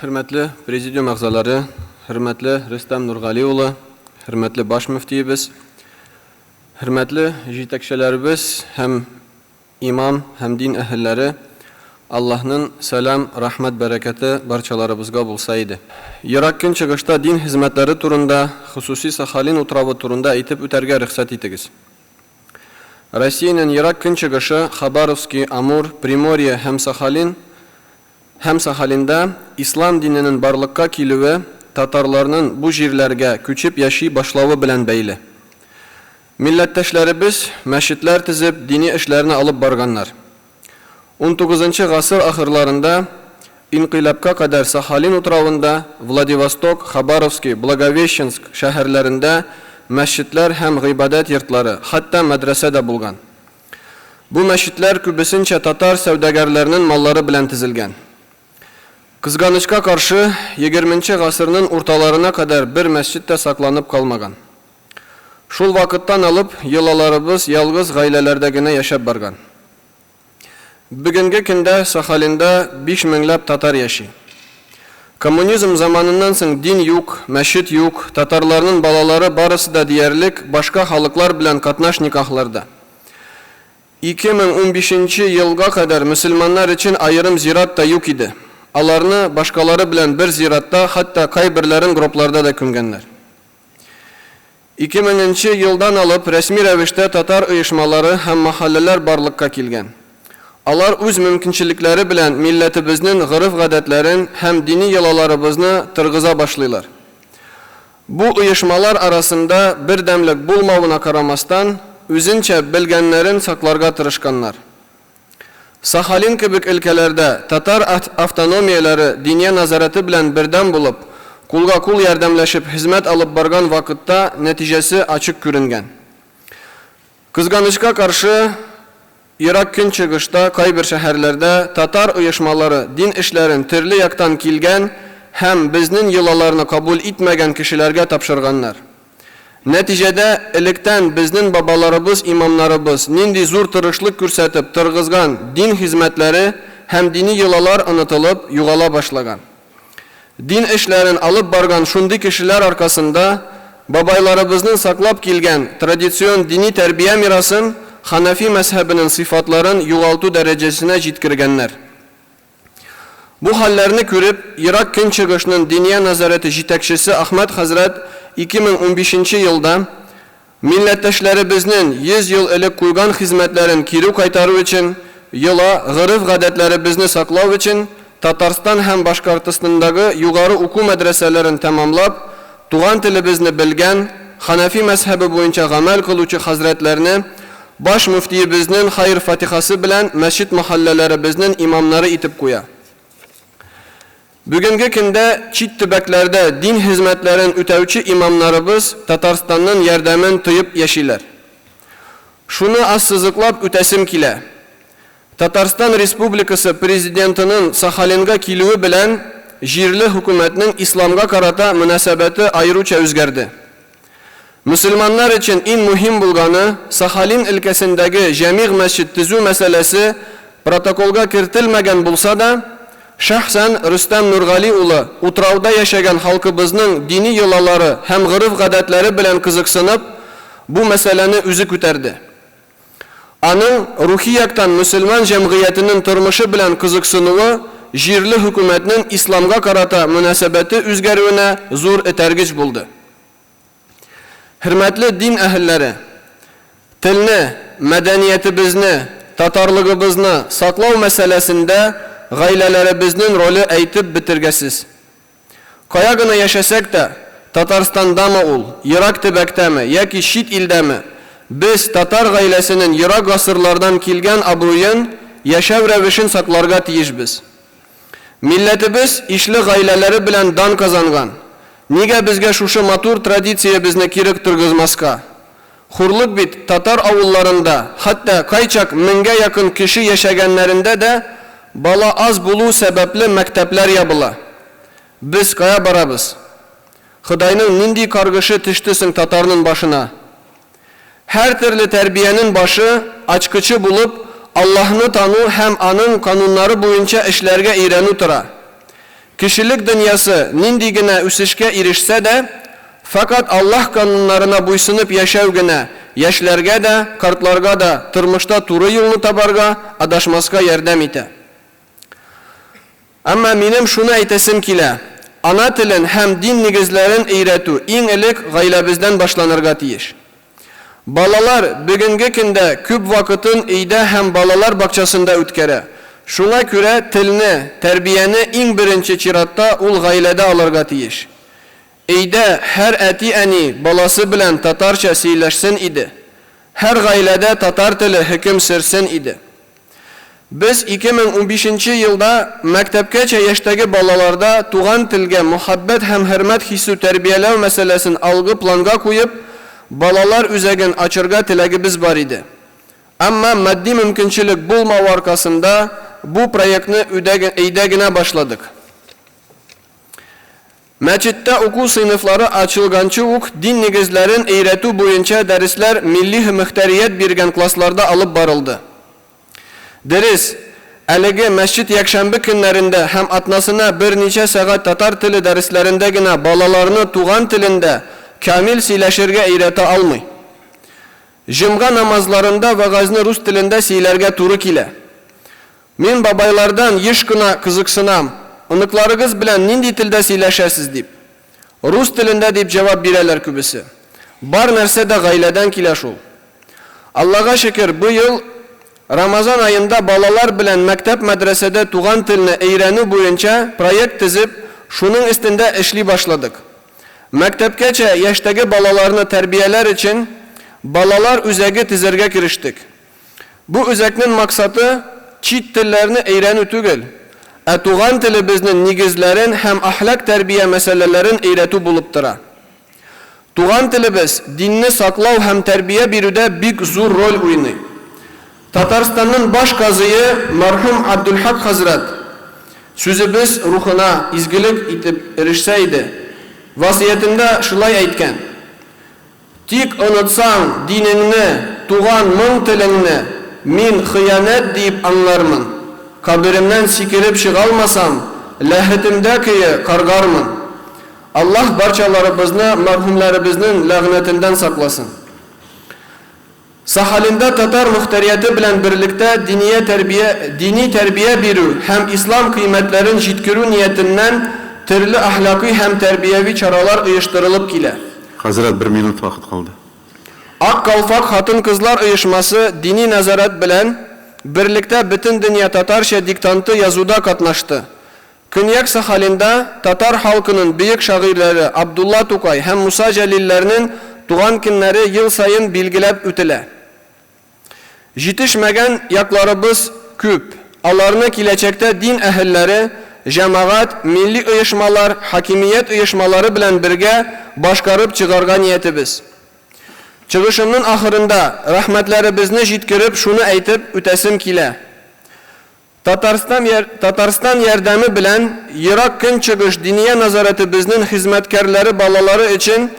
Хөрмәтле президиум әгъзалары, хөрмәтле Рөстәм Нургали улы, хөрмәтле баш мөфтиебез, хөрмәтле җитәкчеләребез һәм имам һәм дин әһелләре, Аллаһның сәлам, рәхмәт, бәрәкәте барчаларыбызга булса иде. Ерак Көнчыгышта дин хезмәтләре турында, хосуси Сахалин утравы турында әйтеп үтәргә рөхсәт итегез. Россиянең Ерак Көнчыгышы, Хабаровски, Амур, Приморье һәм Сахалин һәм Сахалинда ислам диненең барлыкка килүе татарларның бу җирләргә күчеп яши башлавы белән бәйле. Милләттәшләребез мәчетләр төзеп, дини эшләрне алып барганнар. Унтугызынчы гасыр ахырларында, инкыйлабка кадәр Сахалин утравында, Владивосток, Хабаровски, Благовещенск шәһәрләрендә мәчетләр һәм гыйбадәт йортлары, хәтта мәдрәсә дә булган. Бу мәчетләр күбесенчә татар сәүдәгәрләренең маллары белән төзелгән. Кызганычка каршы, егерменче гасырның урталарына кадәр бер мәсҗид тә сакланып калмаган. Шул вакыттан алып, йолаларыбыз ялгыз гаиләләрдә генә яшәп барган. Бүгенге көндә Сахалинда биш меңләп татар яши. Коммунизм заманыннан соң дин юк, мәчет юк, татарларның балалары барысы да диярлек башка халыклар белән катнаш никахларда. 2015 нче елга кадәр мөселманнар өчен аерым зират та юк иде. Аларны башкалары белән бер зиратта, хәтта кайберләрен гробларда да күмгәннәр. 2000 нче елдан алып рәсми рәвештә татар оешмалары һәм махалләләр барлыкка килгән. Алар үз мөмкинчелекләре белән милләтебезнең гореф-гадәтләрен һәм дини йолаларыбызны торгыза башлыйлар. Бу оешмалар арасында бердәмлек булмавына карамастан, үзенчә белгәннәрен сакларга тырышканнар. Сахалин кебек өлкәләрдә татар автономияләре Диния назарәте белән бердәм булып, кулга-кул ярдәмләшеп хезмәт алып барган вакытта нәтиҗәсе ачык күренгән. Кызганычка каршы, Ерак Көнчыгышта кайбер шәһәрләрдә татар оешмалары дин эшләрен төрле яктан килгән һәм безнең йолаларны кабул итмәгән кешеләргә тапшырганнар. Нәтиҗәдә, электән безнен бабаларыбыз, имамнарыбыз нинди зур тырышлык күрсәтеп торгызган дин хезмәтләре һәм дини йолалар онытылып, югала башлаган. Дин эшләрен алып барган шундый кешеләр аркасында бабайларыбызнын саклап килгән традицион дини тәрбия мирасын, ханафи мәзһәбенен сыйфатларын югалту дәрәҗәсенә җиткергәннәр. Бу хәлләрне күреп, Ерак Көнчыгышның Диния назарәте җитәкчесе Ахмәд хәзрәт 2015 нче елда, милләттәшләребезнең 100 ел элек куйган хезмәтләрен кире кайтару өчен, йола, гореф-гадәтләребезне саклау өчен Татарстан һәм Башкортостандагы югары уку мәдрәсәләрен тәмамлап, туган телебезне белгән, ханафи мәзһәбе буенча гамәл кылучы хәзрәтләрне Баш мөфтиебезнен хәер-фатихасы белән мәчет-махалләләребезнен имамнары итеп куя. Бүгенге көндә чит төбәкләрдә дин хезмәтләрен үтәүче имамнарыбыз Татарстаннын ярдәмен тоеп яшиләр. Шуны ассызыклап үтәсем килә. Татарстан Республикасы Президентынын Сахалинга килүе белән җирле хөкүмәтнең исламга карата мөнәсәбәте аеруча үзгәрде. Мөселманнар өчен иң мөһим булганы, Сахалин өлкәсендәге Җәмигъ мәчет төзү мәсьәләсе протоколга кертелмәгән булса да, шәхсән Рөстәм Нургали улы утрауда яшәгән халкыбызның дини йолалары һәм гореф-гадәтләре белән кызыксынып, бу мәсьәләне үзе күтәрде. Аның рухи яктан мөселман җәмгыятенең тормышы белән кызыксынуы җирле хөкүмәтнең исламга карата мөнәсәбәте үзгәрүенә зур этәргеч булды. Хөрмәтле дин әһелләре! Телне, мәдәниятебезне, татарлыгыбызны саклау мәсьәләсендә гаиләләребезнең роле әйтеп бетергесез. Кая гына яшәсәк тә, Татарстандамы ул, ерак төбәктәме яки чит илдәме, без татар гаиләсенең ерак гасырлардан килгән абруен, яшәү рәвешен сакларга тиешбез. Милләтебез ишле гаиләләре белән дан казанган. Нигә безгә шушы матур традициябезне кире торгызмаска? Хурлык бит, татар авылларында, хәтта кайчак меңгә якын кеше яшәгәннәрендә дә, бала аз булу сәбәпле мәктәпләр ябыла. Без кая барабыз? Ходайның нинди каргышы төште соң татарның башына? Һәртөрле тәрбиянең башы, ачкычы булып, Аллаһны тану һәм аның кануннары буенча эшләргә өйрәнү тора. Кешелек дөньясы нинди генә үсешкә ирешсә дә, фәкать Аллаһ кануннарына буйсынып яшәү генә яшьләргә дә, картларга да тормышта туры юлны табарга, адашмаска ярдәм итә. Әмма минем шуны әйтәсем килә, ана телен һәм дин нигезләрен өйрәтү иң элек гаиләбездән башланырга тиеш. Балалар бүгенге көндә күп вакытын өйдә һәм балалар бакчасында үткәрә. Шуңа күрә телне, тәрбияне иң беренче чиратта ул гаиләдә алырга тиеш. Өйдә һәр әти-әни баласы белән татарча сөйләшсен иде. Һәр гаиләдә татар теле хөкем сөрсен иде. Без 2015 нче елда мәктәпкәчә яшьтәге балаларда туган телгә мөхәббәт һәм хөрмәт хисү тәрбияләү мәсьәләсен алгы планга куеп, балалар үзәген ачырга теләгебез бар иде. Әмма матди мөмкинчелек булмау аркасында бу проектны өйдә генә башладык. Мәчеттә уку сыйныфлары ачылганчы ук дин нигезләрен өйрәтү буенча дәресләр милли мөхтәрият биргән классларда алып барылды. Дөрес, әлеге мәчет якшәмбе көннәрендә һәм атнасына берничә сәгать татар теле дәресләрендә генә балаларны туган телендә камил сөйләшергә өйрәтә алмый. Җомга намазларында вәгазьне рус телендә сөйләргә туры килә. Мин бабайлардан еш кына кызыксынам, оныкларыгыз белән нинди телдә сөйләшәсез дип. Рус телендә дип җавап бирәләр күбесе. Бар нәрсә дә гаиләдән килә шул. Аллага шөкер, быел Рамазан аенда балалар белән мәктәп-мәдрәсәдә туган телне өйрәнү буенча проект төзеп, шуның өстендә эшли башладык. Мәктәпкәчә яшьтәге балаларны тәрбияләр өчен балалар үзәге төзергә керештек. Бу үзәкнең максаты, чит телләрне өйрәнү түгел, ә туган телебезнең нигезләрен һәм әхлак-тәрбия мәсьәләләрен өйрәтү булып тора. Туган телебез динне саклау һәм тәрбия бирүдә бик зур роль уйный. Татарстанның баш казые мәрхүм Абдулхак хәзрәт, сүзебез рухына изгелек итеп ирешсә иде, васыятендә шулай әйткән, Тик онытсаң динеңне, туган моң телеңне, мин хыянәт диеп аңлармын. Каберемнән сикереп чыгалмасам, ләхетемдә көе каргармын. Аллаһ барчаларыбызны мәрхүмләребезнең ләгънәтендән сакласын. Сахалинда татар мөхтәрияте белән берлектә диния тәрбия дини тәрбия бирү һәм ислам кыйммәтләрен җиткерү ниятеннән төрле әхлакый һәм тәрбияви чаралар оештырылып килә. Хәзрәт, бер минут вакыт калды. Ак калфак хатын-кызлар оешмасы Дини нәзарәт белән берлектә Бөтендөнья татарча диктанты язуда катнашты. Көньяк Сахалинда татар халкының бөек шагыйрьләре Абдулла Тукай һәм Муса Җәлилләрнең туган көннәре ел саен билгеләп үтелә. Җитешмәгән якларыбыз күп, аларны киләчәктә дин әһелләре, җәмәгать, милли оешмалар, хакимият оешмалары белән бергә башкарып чыгарга ниятебез. Чыгышымның ахырында рәхмәтләребезне җиткереп шуны әйтеп үтәсем килә. Татарстан Татарстан ярдәме белән Ерак Көнчыгыш Диния нәзарәтебезнең хезмәткәрләре балалары өчен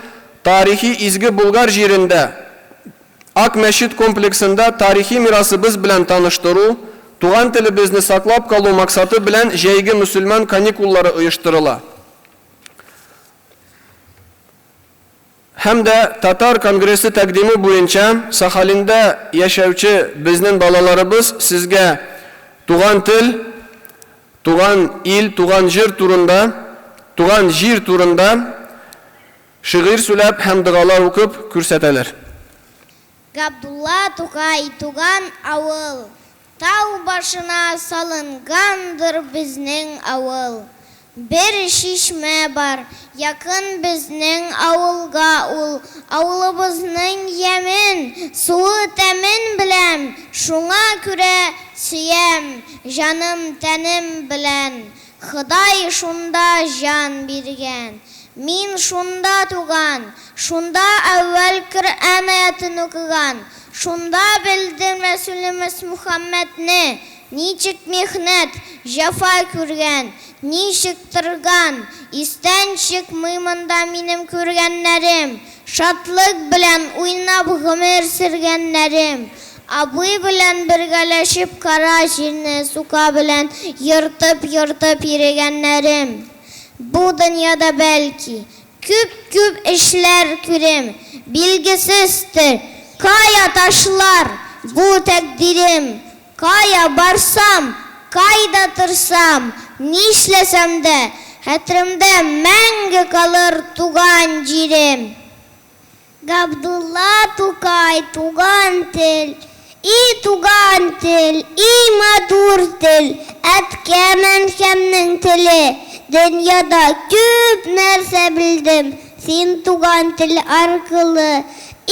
тарихи Изге Булгар җирендә Ак мәчет комплексында тарихи мирасыбыз белән таныштыру, туган телебезне саклап калу максаты белән җәйге мөселман каникуллары оештырыла. Һәм дә Татар конгрессы тәкъдиме буенча Сахалинда яшәүче безнең балаларыбыз сезгә туган тел, туган ил, туган җыр турында, туган җир турында шигырь сүләп һәм догалар укып күрсәтәләр. Габдулла Тукай туган авыл. Тау башына салынгандыр безнең авыл. Бер чишмә бар, якын безнең авылга ул. Авылыбызның ямен, суы тәмен беләм, шуңа күрә сөям җаным-тәнем белән. Ходай шунда җан биргән. Мин шунда туган, шунда әүвәл Коръән аятен укыган, шунда белдем Рәсүлемез Мөхәммәдне, ничек михнәт, җәфа күргән, ничек торган, истән чыкмый монда минем күргәннәрем, шатлык белән уйнап гомер сөргәннәрем, абый белән бергәләшеп кара җирне сука белән ертып-ертып йөрегәннәрем. Бу дөньяда бәлки, күп-күп эшләр күрем, Билгесездер, кая ташлар бу тәкъдирем. Кая барсам, кайда торсам, нишләсәм дә, Хәтеремдә мәңге калыр туган җирем. Габдулла Тукай, Туган тел. И туган тел, и матур тел, Әткәм-әнкәмнең теле. Дөньяда күп нәрсә белдем Син туган тел аркылы.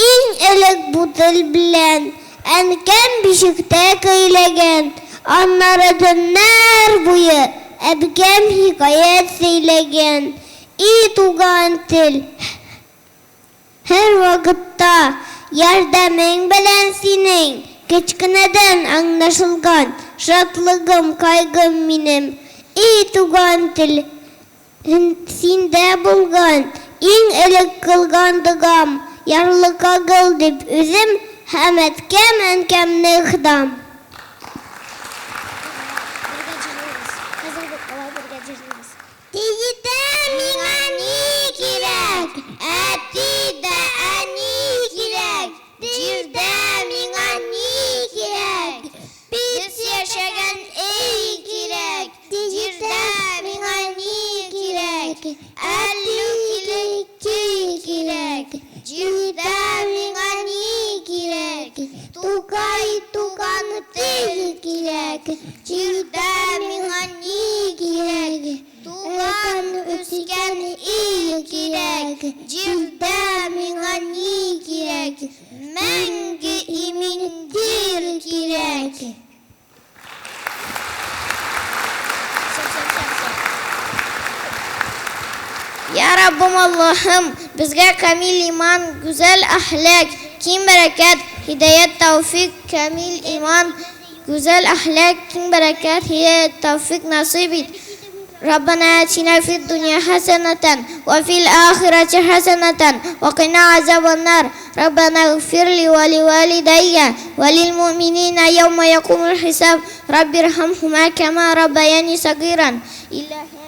Иң элек бу тел белән Әнкәм бишектә көйләгән, Аннары төннәр буе Әбкәм хикәят сөйләгән. И туган тел! Һәрвакытта ярдәмең белән синең Кечкенәдән аңлашылган Шатлыгым, кайгым минем. И туган тел, синдә булган Иң элек кылган догам, Ярлыкагыл дип үзем Һәм әткәм-әнкәмне Ходам. Җирдә миңа ни кирәк? Әти дә әни кирәк. Җирдә миңа ни кирәк? Без яшәгән өй кирәк. Җирдә миңа ни кирәк? Әллүкиле көй кирәк. Җирдә миңа ни кирәк? Тукай туган тел кирәк. Җирдә миңа ни кирәк? Туган үскән ил кирәк. Җирдә миңа ни кирәк? Мәңге имин дир кирәк. Я Раббым Аллаһым, безгә камил иман, гүзәл әхлак, киң бәрәкәт, һидаять, тәүфик, камил иман, гүзәл әхлак, киң бәрәкәт, һидаять, тәүфик насыйп ит. Раббана атина фид дөнья хәсәнәтән, вә фил ахирәти хәсәнәтән, вә кыйна азабаннар. Раббана игъфир ли вә ли валидәйя, вә лил муъминина яума якумул хисаб, Раббирхамһума кама раббаяни сагыйран. Илаһи.